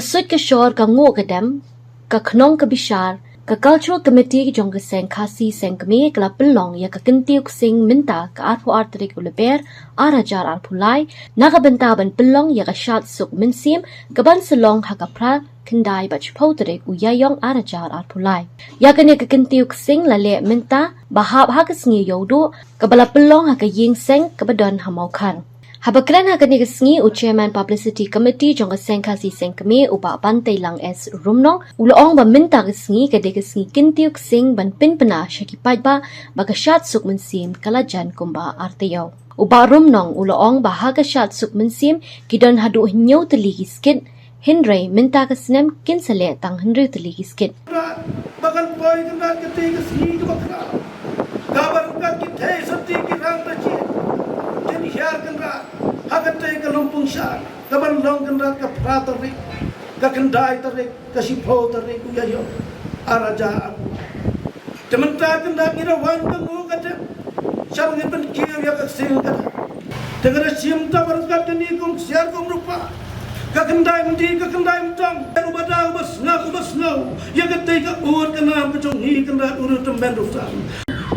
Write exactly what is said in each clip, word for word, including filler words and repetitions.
Suit ka shor ka nguh ka dem, ka khnong ka bishar, ka Cultural Committee jong ka Seng Khasi Seng Kmie ka la pynlong ïa ka kyntiew ksing mynta ka arphew ar tarik u Lber ar hajar arphew lai, na ka bynta ban pynlong ïa ka shad suk mynsiem ka ban sa long ha ka phra khyndai bad shiphew tarik u Ïaïong ar hajar arphew lai. Ïa kane ka kyntiew ksing la leh mynta ba hap ha ka sngi Ïewduh, ka ba la pynlong ha ka ïing seng ka ba don ha Mawkhar. Haba kren ha kane ka sngi u Chairman Publicity Committee jong ka Seng Khasi Seng Kmie u Bah Banteilang S Rumnong u la ong ba mynta ka sngi ka dei ka sngi kyntiew ksing ban pynpna sha ki paidbah ba ka shad suk mynsiem ka la jan kumba artaïew. U Bah Rumnong u la ong ba ha ka shad suk mynsiem ki don haduh hynñiew tylli ki skit, hynrei mynta ka snem kin sa leh tang hynriew tylli ki skit. Ba kan poi kynrad katei ka sngi kaba khraw, kaba ryngkat ki thei syrti ki rang ta shin, kin hiar kynrad ha katei ka lympung shad ka ban long kynrad ka phra tarik, ka khyndai tarik, ka shiphew tarik u Ïaïong ar hajar. Te mynta kynrad ngi da wan ka nguh ka dem sha ba ngin pynkiew ïa ka ksing ka dem. Te ka da shim ta ba ryngkat kane kum ksiar kum rupa, ka khyndai mdih ka khyndai mtang, uba da uba sngap uba sngew ïa katei ka ud ka nam ka jong ngi kynrad u rutymmen rutan.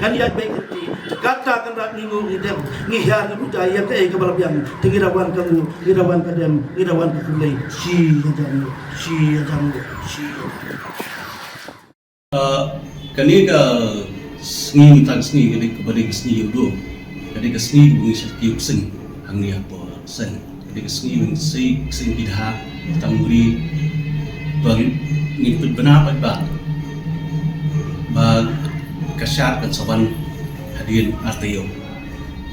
Kan ïaid beit kynti, te kata kynrad ngi nguh ngi dem, ngi hiar ngi butai ïa kaei kaba la biang. Te ngi da wan ka nguh, ngi da wan ka dem, ngi da wan ka khublei. Shi hajar nguh, shi hajar nguh, shi hajar nguh. Ah, kane ka sngi mynta ka sngi ka dei kaba dei ka sngi Ïewduh, ka dei ka sngi kaba ngi shah kiew ksing hangne hapoh seng. Ka dei ka sngi ba ngi sei ksing ki dha tang uri ba ngi pynbna paidbah ba ka shad kan sa wan hadien artaïew.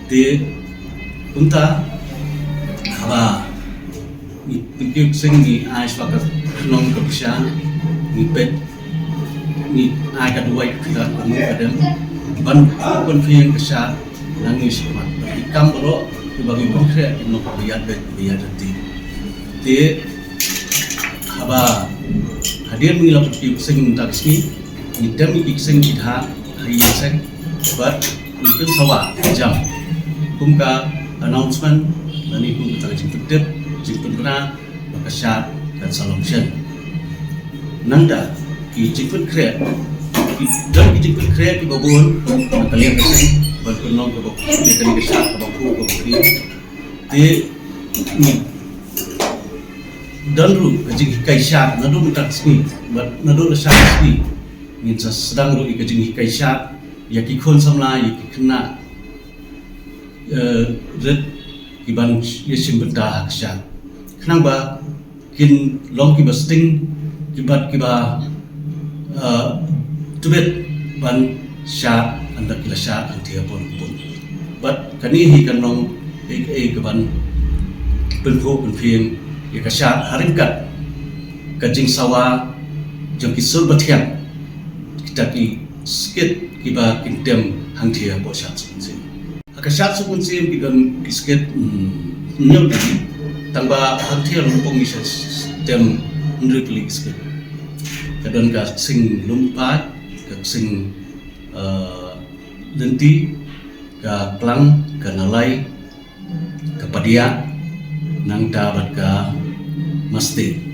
Te kumta haba ngi pynkiew ksing ngi ai shuwa ka khnong ka bishar, ngi peit, ngi ai ka duwai ka kyrdan ka nguh ka dem ban pynphieng ka shad na ngi shakhmat. Bad ki kam baroh kiba ngi pynkhreh kin long kaba ïaid beit kaba ïaid ryntih. Te haba hadien ba ngi la pynkiew ksing mynta ka sngi, ngi tem ïa ki ksing ki dha ha ïing seng bad ngi pynsawa jam kum ka announcement lane kum ka jingpyntip jingpynbna ba ka shad kan sa long shen. Nangta ki jingpynkhreh, ki don ki jingpynkhreh kiba bun na ka liang ka seng ban pynlong kaba ïa kane ka shad kaba khuid kaba khuid. Te ngi don ruh ka jinghikai shad naduh mynta ka sngi bad naduh la shad ka sngi ngin sa sdang ruh ïa ka jinghikai shad ïa ki khun samla, ïa ki khynnah, eh, rit ki ban ïa shim bynta ha ka shad. Khnang ba kin long kiba sting, kiba, kiba, eh, tbit ban shad ynda ki la shad hangtei ha bun bun. Bad kane hi kan long ei ei ka ban pynphuh pynphieng ïa ka shad ha ryngkat ka jingsawa jong ki sur bathiang, kita ki skit kiba kin tem hangtei hapoh shad suk mynsiem. Ha ka shad suk mynsiem ki don ki skit, mm, hynñiew tylli, tang ba hangtei ha lympung ngi shah tem hynriew tylli ki skit. Ka don ka ksing lum paid, ka ksing, eh, lynti, ka klang, ka nalai, ka padiah, nangta bad ka masting.